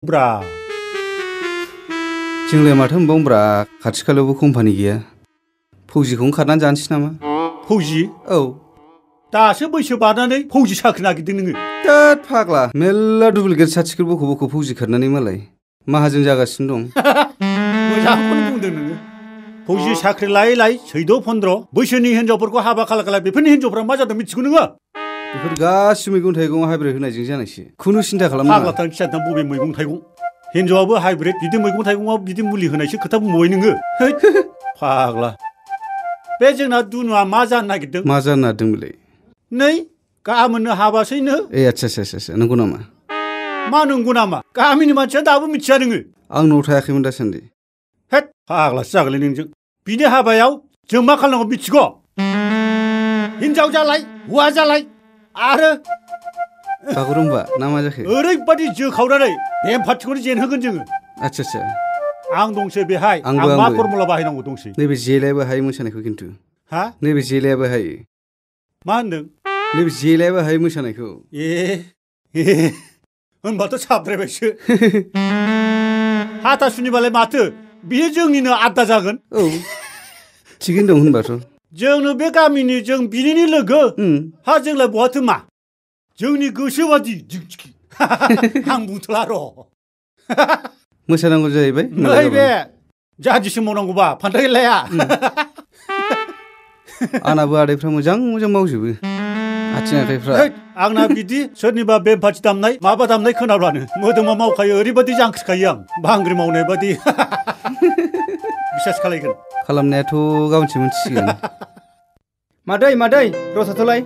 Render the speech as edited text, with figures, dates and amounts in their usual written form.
ब्रा जोंलाय माथो मोनबावनोब्रा खाथि खालायावबो कम्पानि गैया फौजिखौनो खारनानै जानोसै नामा फौजि औ दासो बैसो बारनानै फौजि साख्रि नागिरदों नोङो दाद फाग्ला मेल्ला डुप्लिकेट सार्टिफिकेट बख' फौजि खारनानै मालाय माहाजोन जागासिनो दं मोजांखौनो बुंदों नोङो फौजि साख्रि लायै लायै 14-15 बैसोनि हिनजावफोरखौ हाबा खालाय बेफोरनि हिनजावफ्रा मा जादों मिथिगौ नोङो बेफोर गासिबो मैगं थाइगं हाइब्रिद होनायजों जानायसो खुनु सिन्था खालामनाङा फाग्लाथार खियाथां बबे मैगं थाइगं हिनजावाबो हाइब्रिद बिदि मैगं थाइगंआव बिदि मुलि होनायसो खोथा बुंबावबाय नोङो फाग्ला बे जोंना दुनुआ मा जानो नागिरदों मा जानो नागिरदोंमोनलाय नै गाबोननो हाबासैनो ए आच्छा नंगौ नामा मा नंगौ नामा गामिनि मानसिया दाबो मिथिया नोङो आं न'आव थायाखैमोन दासान्दि हेद फाग्लासो जागोनलै नोंजों बिनि हाबायाव जों मा खालामनांगौ मिथिगौ हिनजाव जालाय हौवा जालाय आरो बागुरुम्बा ना मा जाखो ओरैबादि जोखावनानै बेम पार्टिखौनो जेनहोगोन जोङो आच्छा आं दंसै बेहाय आं मा फर्मुला बाहायनांगौ दंसै नैबे जेलायाबो हायो मोसानायखौ खिन्थु हा नैबे जेलायाबो हायो मा होनदों नैबे जेलायाबो हायो मोसानायखौ ए होनबाथ' साबद्रायबायसो हाथासुनिबालाय माथो बियो जोंनिनो आद्दा जागोन औ थिगैनो दं होनबाथ' जोंनो बे गामिनि जों बिनिनो लोगो हा जोंलाय बहाथो मा जोंनि गोसोबादि आं बुंथला र' मोसानांगौ जाहैबाय नै बे जादिसो मावनांगौबा फान्थाव गैलाया आंनाबो आदैफ्रा मोजां मावजोबो आथिं आखाइफ्रा आंना बिदि सोरनिबा बेम पार्टि दामनाय माबा दामनाय खोनाब्लानो मोदोमा मावखायो ओरैबादि जांख्रिखायो आं बांग्रि मावनाय बादि बिसास खालायगोन खालामनायाथ' गाबोनसो मिथिसिगोन मादै रसाथ'लाय